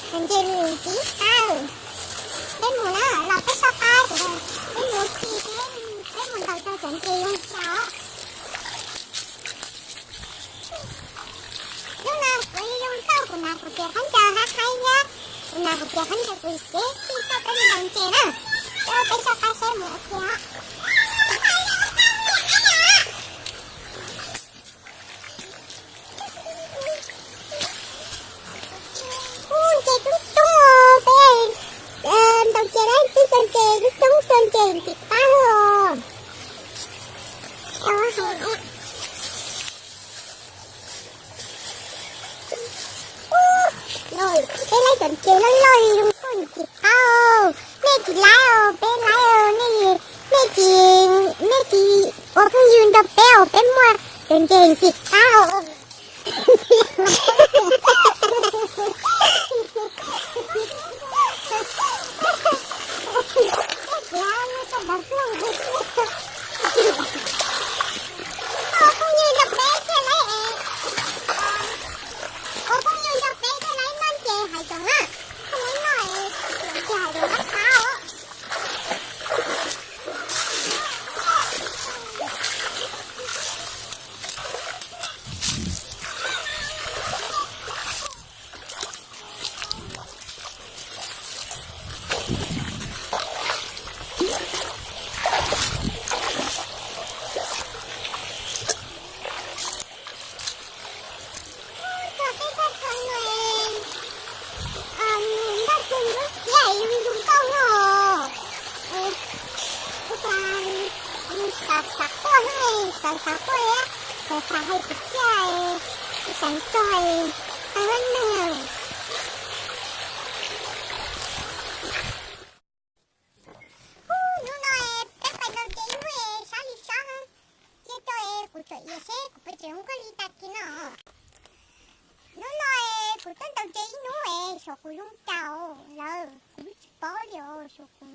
Cov ntses ntxiv qab, peb mus na, los peb soj qab ces peb mus khi peb, peb mus ntaus rau cov ntses zoo cas. Hnub no kuv zoo nkauj, kuv hnav kuv tus khaub ncaws hab haib thiab, kuv hnav kuv tus khaub ncaws kuv xev xij tuaj peb mus ntaus ntses na. Peb soj qab saib mus ua ke. Ub, ntses coob coob os, peb ntaus ntses na, twb cov ntses coob coob, cov ntses ntxim qab os. Peb laib cov ntses loj loj li zoo nkauj ntxim qab os. Nej tsis laib os, peb laib os, nej, nej tsis, nej tsis ua phooj ywg nrog peb os, peb muaj cov ntses ntxim qab os. Ua phooj ywg nrog peb thiaj laib es, ua phooj ywg nrog peb thiaj laib noj ntses hais tias na, thiaj laib noj es, ntses hais tias qab qab os. Txog peb txog thaum no, ntoj tsuag ntsuab xiab zoo zoo nkauj no. Ua cas xav xav quaj, xav xav quaj, xav xav hais kwv txhiaj, xav txog hais neeg. Hnub no peb pais ntaus ntses ib hnub sab li sab, cia rau kuv txawm iav seb kuv puas tseem zoo nkauj li tag kis no. Hnub no kuv tuaj ntaus ntses ib hnub es xyov kuv zoo cas lawm, kuv tsis paub li os, xyov kuv,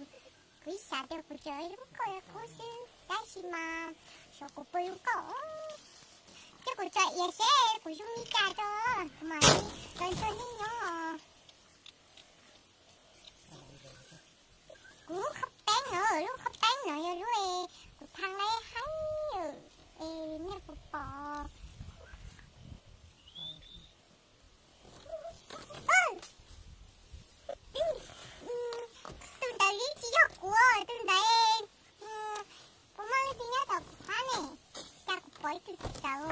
kuv ib xav tias kuv tseem zoo nkauj qub xwb, tab sis mas xyov kuv puas zoo nkauj. Cia kuv txawm iav seb kuv zoo li cas rau, kuv mam li los nrog nej nyob. Kuv lub qhov peeb no, lub qhov peeb no yog lub kuv tha laib haib es nej puas pom. Tus ntawd li tsis yog kuv, tus ntawd kuv muaj leej twg nyob tom kuv qab ne, cas kuv pom ib tug tawv.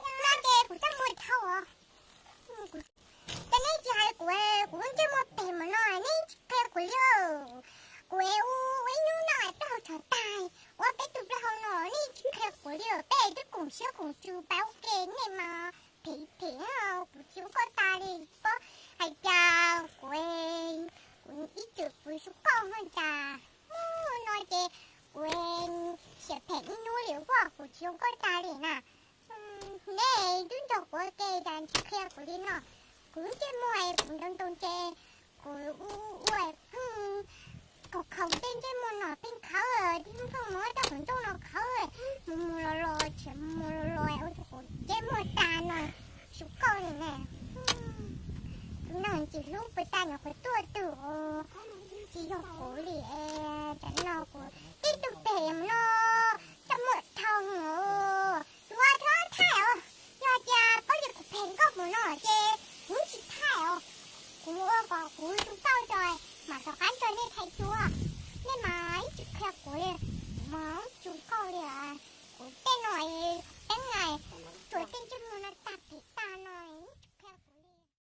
No ces kuv coj mus dhau os. Ces nej tsis hais kuv, kuv lub ntsej muag pem npaum no nej tsis qhia kuv li. Kuv ua ib hnub no plaub hau tshav tag, ua peb tug plaub hau no nej tsis qhia kuv li. Peb twb koom siab koom ntsws pab ua ke nej mas phem phem, kuv tsis zoo nkauj tas li. Paub hais tias kuv, kuv ib txwm kuv zoo nkauj no cas hnub no ces kuv xiam phem ib hnub li, kuv tsis zoo nkauj tas li na. Nej twb nrog kuv ua ke cas tsis qhia kuv li no. Kuv lub ntsej muag kuv ntaus ntaus ntses, kuv ua ua pheej khaus khaus tej ntsej muag no pheej khawb, pheej muab rau kuv